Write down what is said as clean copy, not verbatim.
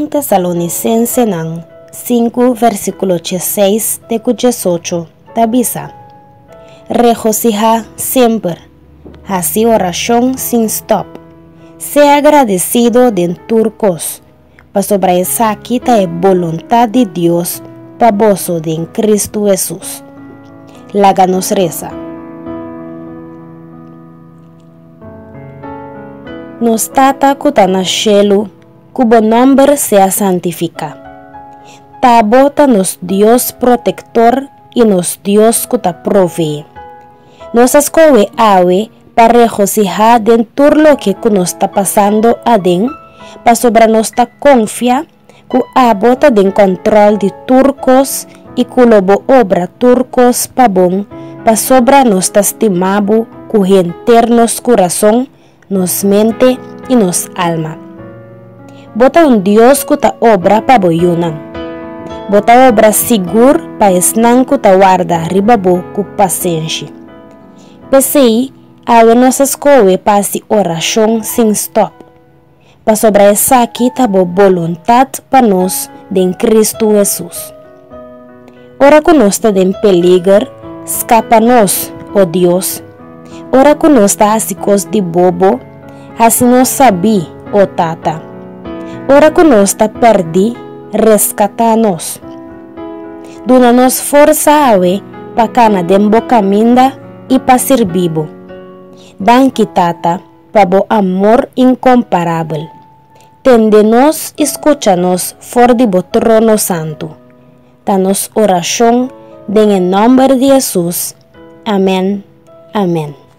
Un Tesalonisensenan 5 versíkulo 16 te ku 18 ta bisa, Regosihá semper, hasi orashon sin stòp, sea agradesido den tur kos, pasobra esaki ta e boluntat di Dios pa boso den Kristu Hesus. Laga nos resa. Nos Tata ku ta na shelu, ku bo nòmber sea santifiká. Ta bo ta nos Dios protektor i nos Dios ku ta proveé. Nos a skohe awe pa regosihá den tur loke ku nos ta pasando aden pasobra nos ta konfia ku abo ta den kòntròl di tur kos i ku lo bo obra tur kos pa bon pasobra nos ta stima bo ku henter nos kurason, nos mente i nos alma. Bo ta un Dios ku ta obra pa bo yunan. Bo ta obra sigur pa esnan ku ta warda riba bo ku pasenshi. P'esei, awe nos a skohe pa hasi orashon sin stòp, pasobra esaki ta bo boluntat pa nos den Kristu Hesus. Ora ku nos ta den peliger, skapa nos, o Dios. Ora ku nos ta hasi kos di bobo, hasi nos sabí, o Tata. Ora ku nos ta pèrdí, reskatá nos. Duna nos forsa awe pa kana den bo kaminda i pa sirbi bo. Danki, Tata, pa bo amor inkomparabel. Tende nos i skucha nos for di bo trono santu. Ta nos orashon den e nòmber di Hesus. Amèn, amèn.